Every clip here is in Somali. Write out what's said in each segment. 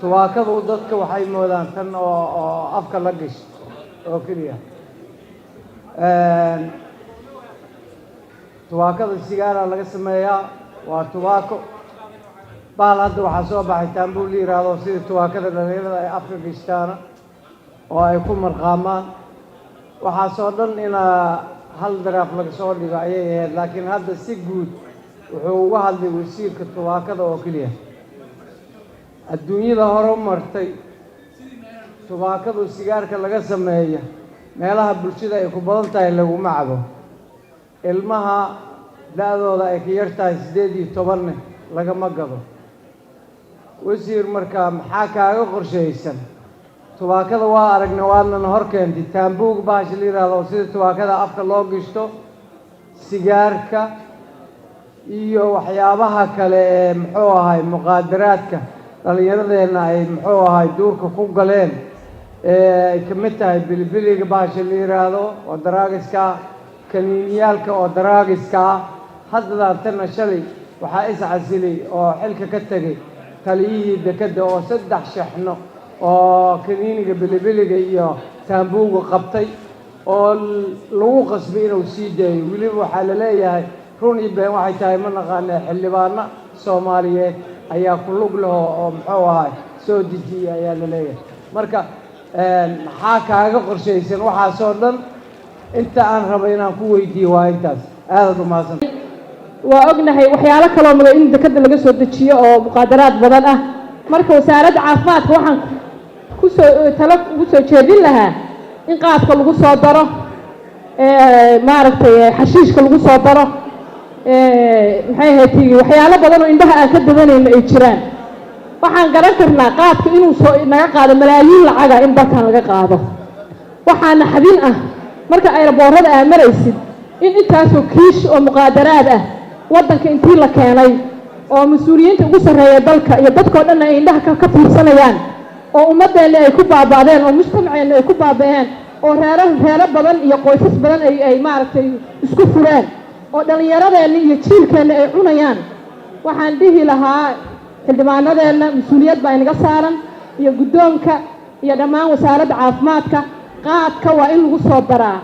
Tubaakadu dadka waxay moodaan tan oo afka la gasho oo keliya. Tubaakada sigaaraa laga sameeyaa, waa tubaako. Bahal hadda waxaa soo baxay taambuug la yidhaahdo, sidii tubaakada dhalinyarada ay afka gashtaana oo ay ku marqaamaan. Waxaasoo dhan inaa hal daraaf laga soo dhigo ayay ahayd, laakiin hadda si guud wuxuu uga hadlay wasiirka tubaakada oo keliya. Adduunyada hore martay, tubaakadu sigaarka laga sameeya meelaha bulshada ay ku badan tahay laguma cabo. Ilmaha da-dooda ay ka yar tahay 18-ne lagama gado. Wasiir, marka maxaa kaaga qorshaysan? Tubaakada waa aragnay, waadnana hor keentay taambuug bahasha la yidhaahdo oo sida tubaakada afka loo gishto, sigaarka iyo waxyaabaha kale ee muxuu ahay muqaadaraadka dhallinyaradeenna ay muxuu ahay duurka ku galeen, ee ay ka mid tahay bilibiliga bahasha la yidhaahdo oo daraagiska ah, kaniiniyaalka oo daraagiska ah. Haddadaan tana shalay waxaa is casilay oo xilka ka tegay taliyihii dekedda oo 3 shaxno oo kaniiniga bilibiliga iyo taambuuga qabtay oo lagu qasbay inuu sii daayo. Weliba waxaa la leeyahay, run iyo been waxay tahay ma naqaanee, xildhibaano Soomaaliyeed ayaa ku lug leho oo muxuu ahay soo dejiyey ayaa la leeyahay. Marka maxaa kaaga qorshaysan waxaasoo dhan? Inta aan rabo inaan ku weydiiyo waa intaas. Aadaad umahadsan. Waa ognahay waxyaalo kaloo mudan in dekadda laga soo dejiyo oo muqaadaraad badan ah. Marka wasaaradda caafimaadka waxaan kusoo talo ugu soo jeedin lahaa in qaadka lagu soo daro, maaragtay, xashiishka lagu soo daro, maxay ahayd, waxyaalo badan oo indhaha aan ka dadanayno ay jiraan. Waxaan garan karnaa qaadka inuu soo naga qaado malaayiin lacaga in dalkan laga qaado. Waxaana xadin ah marka airport-ada aa maraysid in intaasoo kiish oo muqaadaraad ah waddanka intii la keenay oo mas-uuliyiinta ugu sarreeya dalka iyo dadkoo dhan ay indhaha ka fiirsanayaan, oo ummaddeenna ay ku baaba'deen, oo mujtamaceenna ay ku baaba'een, oo reero reero badan iyo qoysas badan ay maaragtay isku fureen, oo dhallinyaradeenna iyo jiilkeenna ay cunayaan. Waxaan dhihi lahaa xildhibaanadeenna mas-uuliyad baa inaga saaran, iyo guddoonka iyo dhammaan wasaaradda caafimaadka. Qaadka waa in lagu soo daraa.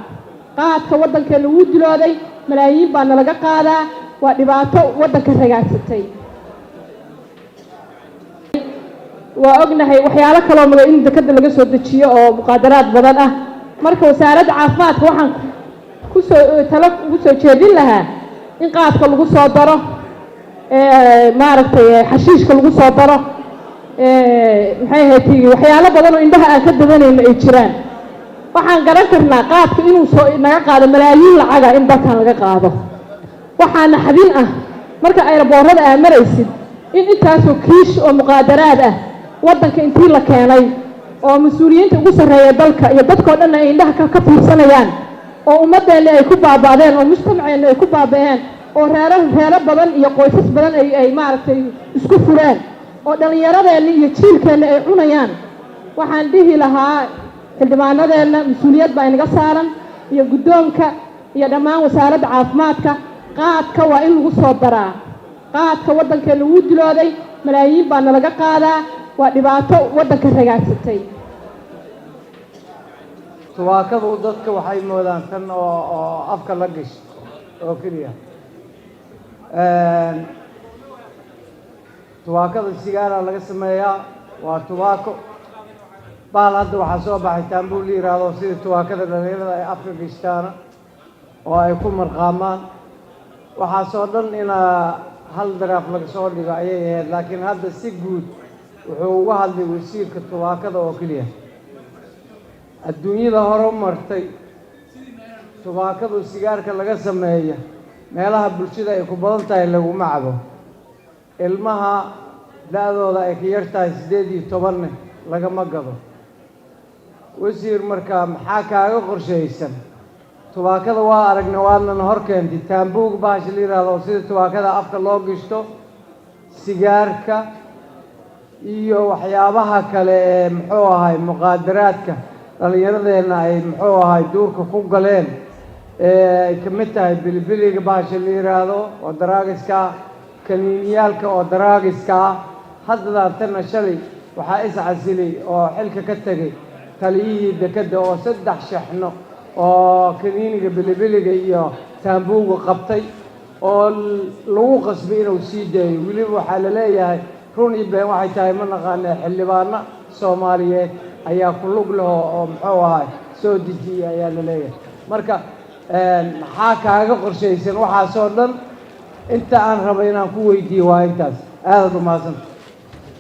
Qaadka waddankeenna wuu dilooday, malaayiin baa nalaga qaadaa, waa dhibaato waddanka ragaadsatay. Waa ognahay waxyaalo kaloo mudan in dekadda laga soo dejiyo oo muqaadaraad badan ah. Marka wasaaradda caafimaadka waxaan kusoo talo ugu soo jeedin lahaa in qaadka lagu soo daro, maaragtay, xashiishka lagu soo daro, maxay ahayd, waxyaalo badan oo indhaha aan ka dadanayno ay jiraan. Waxaan garan karnaa qaadka inuu soo naga qaado malaayiin lacaga in dalkan laga qaado. Waxaana xadin ah marka airport-ada aa maraysid in intaasoo kiish oo muqaadaraad ah waddanka intii la keenay oo mas-uuliyiinta ugu sarreeya dalka iyo dadkoo dhan ay indhaha ka fiirsanayaan, oo ummaddeenna ay ku baaba'deen, oo mujtamaceenna ay ku baaba'een, oo reero reero badan iyo qoysas badan ay maaragtay isku fureen, oo dhallinyaradeenna iyo jiilkeenna ay cunayaan. Waxaan dhihi lahaa xildhibaanadeenna mas-uuliyad baa inaga saaran, iyo guddoonka iyo dhammaan wasaaradda caafimaadka. Qaadka waa in lagu soo daraa. Qaadka waddankeenna wuu dilooday, malaayiin baa nalaga qaadaa, waa dhibaato waddanka ragaadsatay. Tubaakadu dadka waxay moodaan tan oo afka la gasho oo keliya. Tubaakada sigaaraa laga sameeyaa, waa tubaako. Bahal hadda waxaa soo baxay taambuug la yidhaahdo, sidii tubaakada dhalinyarada ay afka gashtaana oo ay ku marqaamaan. Waxaasoo dhan inaa hal daraaf laga soo dhigo ayay ahayd, laakiin hadda si guud wuxuu uga hadlay wasiirka tubaakada oo keliya. Adduunyada hore martay, tubaakadu sigaarka laga sameeya meelaha bulshada ay ku badan tahay laguma cabo. Ilmaha da-dooda ay ka yar tahay 18-ne lagama gado. Wasiir, marka maxaa kaaga qorshaysan? Tubaakada waa aragnay, waadnana hor keentay taambuug bahasha la yidhaahdo oo sida tubaakada afka loo gishto, sigaarka iyo waxyaabaha kale ee muxuu ahay muqaadaraadka dhallinyaradeenna ay muxuu ahay duurka ku galeen, ee ay ka mid tahay bilibiliga bahasha la yidhaahdo oo daraagiska ah, kaniiniyaalka oo daraagiska ah. Haddadaan tana shalay Waxaa is casilay oo xilka ka tegay taliyihii dekedda oo 3 shaxno oo kaniiniga bilibiliga iyo taambuuga qabtay oo lagu qasbay inuu sii daayo. Weliba waxaa la leeyahay, run iyo been waxay tahay ma naqaanee, xildhibaano Soomaaliyeed ayaa ku lug leho oo muxuu ahay soo dejiyey ayaa la leeyahay. Marka maxaa kaaga qorshaysan waxaasoo dhan? Inta aan rabo inaan ku weydiiyo waa intaas. Aadaad u mahadsanta.